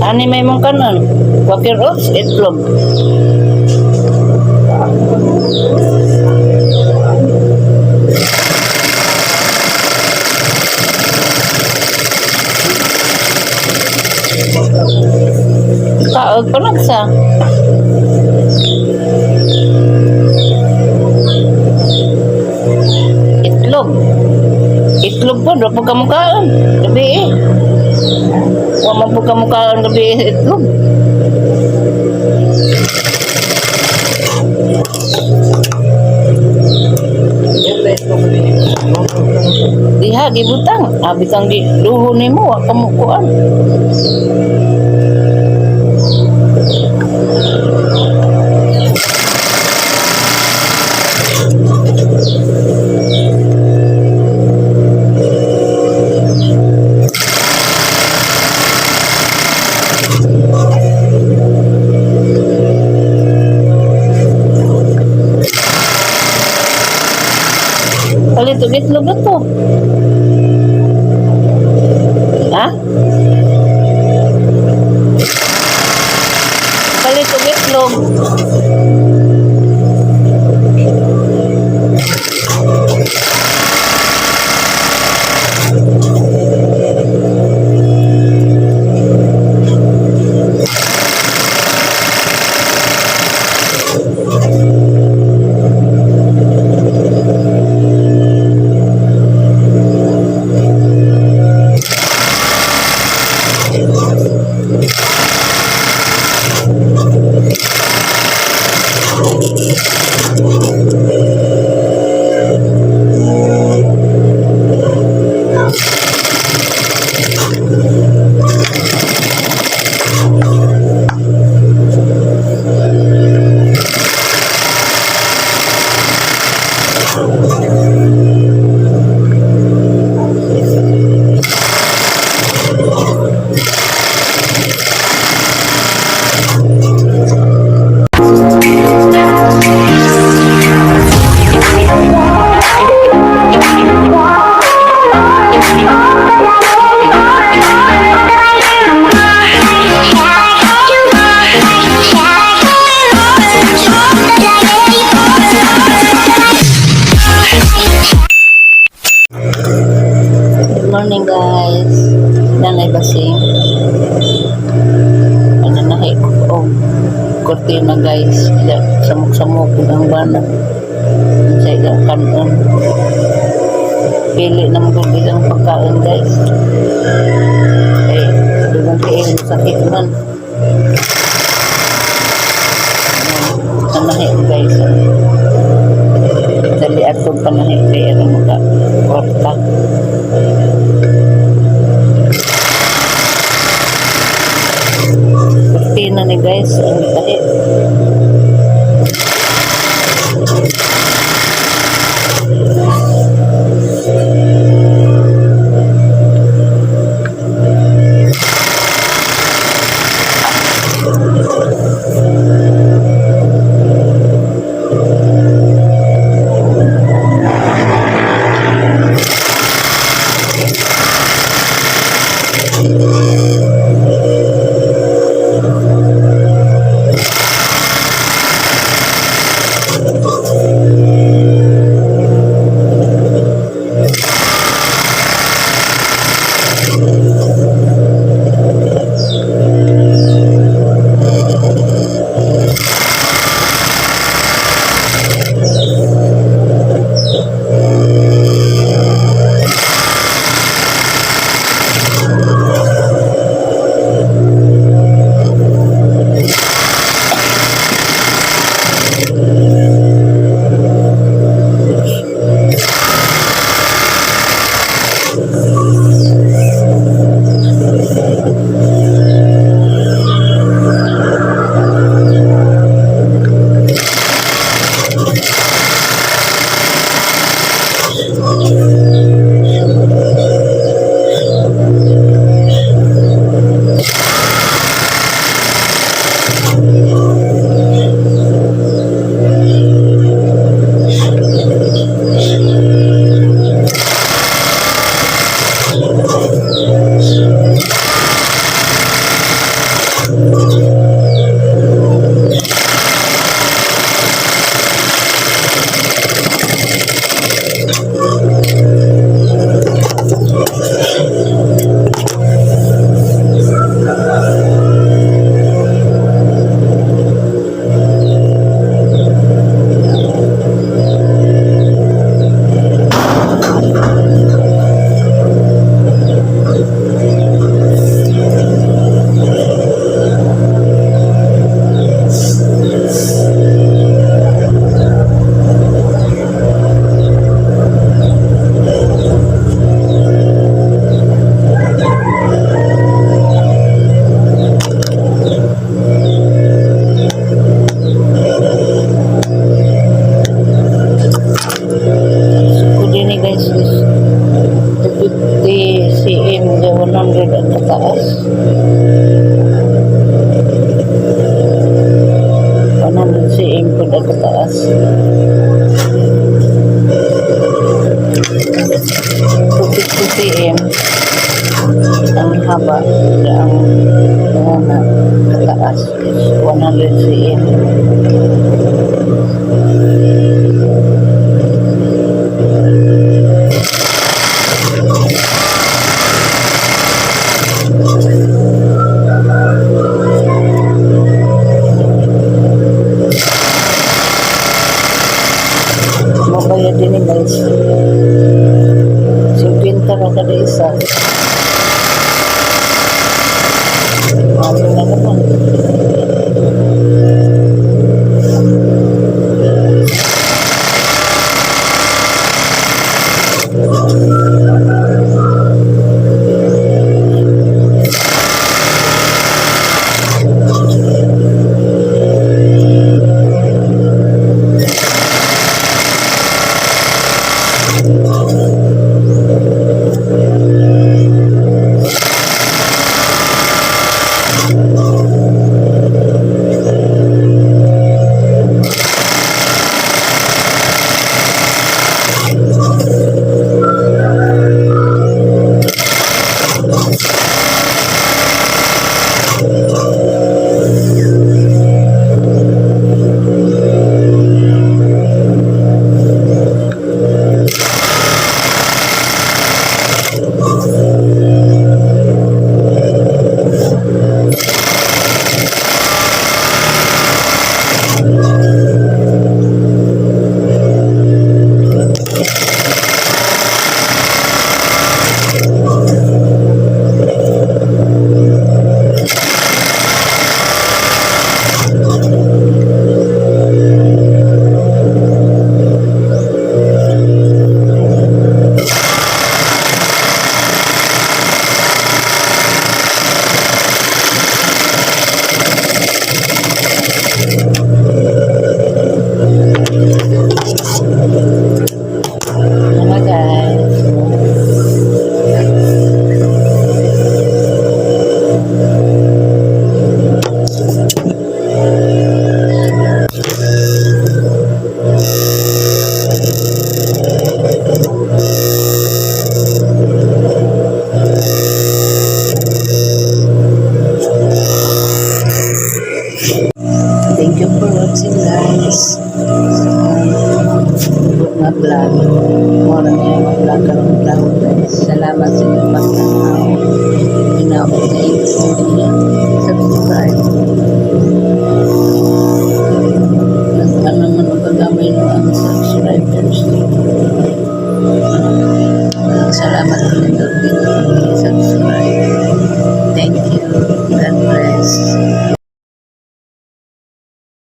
Ani may mong kanon? Quaker Oats, itlog. Kaog panagsa. Itlog. Itlog po, do po kamukaan. Gabi eh. Wa man po kamukaan gabi eh, itlog. Diha gibutang, abi kang gi duho nimo wa kamukuan. Palit og itlog na to. Ha? Palit og itlog. Good morning, guys. Nanay Basing. Ano na og kurtina, guys. Ila samok-samok ang bana. Sa ilang kanon. Pili na mo ilang pagkain, guys. Eh, dugang tiil sakit man. Panahi, guys. Dali atong panahi kay aron maka kwarta. Kurtina ni, guys, ang tahi. cm, 100 ang kataas. 100 cm po ang kataas. 250 cm ang haba, ang mga kataas is 100 cm. Mabayad din ni, guys. 50 ra kada isa. Ano na naman. Ano, guys? Thank you for watching, guys. Nga vlog. Mora niya yung vlog karong vlog, guys. Salamat sa inyong pagtanaw. Thanks. Subscribe.